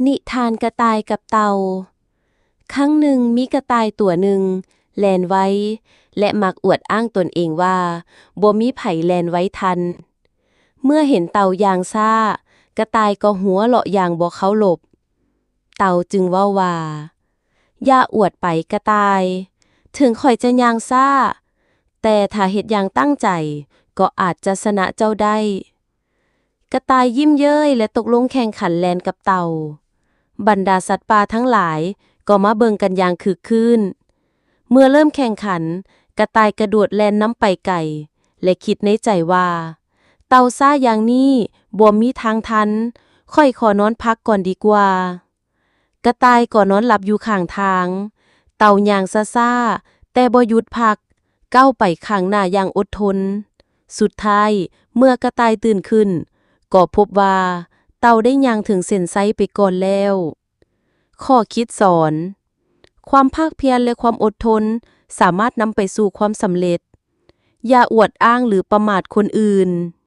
ນິທານກະຕ່າຍກັບເຕົ່າ. ຄັ້ງໜຶ່ງມີກະຕ່າຍຕົວໜຶ່ງແລ່ນໄວ ແລະ ມັກອວດອ້າງຕົນເອງວ່າບໍ່ມີໃຜແລ່ນໄວທັນ. ເມື່ອເຫັນເຕົ່າຍ່າງຊ້າ, ກະຕ່າຍກໍຫົວເລາະຢ່າງບໍ່ເຄົາລົບ. ເຕົ່າຈຶ່ງເວົ້າວ່າ, ຢ່າອວດໄປກະຕ່າຍ, ເຖິງຂ້ອຍຈະຍ່າງຊ້າ, ແຕ່ຖ້າເຮັດຢ່າງຕັ້ງໃຈ, ກໍອາດຈະຊະນະເຈົ້າໄດ້. ກະຕ່າຍຍິ້ມເຍີ້ຍ ແລະ ຕົກລົງແຂ່ງຂັນແລ່ນກັບເຕົ່າ. ບັນດາສັດປ່າທັງຫຼາຍກໍມາເບິ່ງກັນຢ່າງຄຶກຄື້ນ. ເມື່ອເລີ່ມແຂ່ງຂັນ, ກະຕ່າຍກະໂດດແລ່ນນຳໄປໄກ ແລະ ຄິດໃນໃຈວ່າ, ເຕົ່າຊ້າຢ່າງນີ້ບໍ່ມີທາງທັນ, ຂ້ອຍຂໍນອນພັກກ່ອນດີກວ່າ. ກະຕ່າຍກໍນອນຫຼັບຢູ່ຂ້າງທາງ. ເຕົ່າຍ່າງຊ້າໆ ແຕ່ບໍ່ຢຸດພັກ, ກ້າວໄປຂ້າງໜ້າຢ່າງອົດທົນ. ສຸດທ້າຍ, ເມື່ອກະຕ່າຍຕື່ນຂຶ້ນ, ກໍພົບວ່າເຕົ່າໄດ້ຍ່າງເຖິງເສັ້ນໄຊໄປກ່ອນແລ້ວ. ຂໍ້ຄິດສອນ, ຄວາມພາກພຽນ ແລະ ຄວາມອົດທົນ ສາມາດນຳໄປສູ່ຄວາມສຳເລັດ. ຢ່າອວດອ້າງ ຫຼື ປະໝາດຄົນອື່ນ.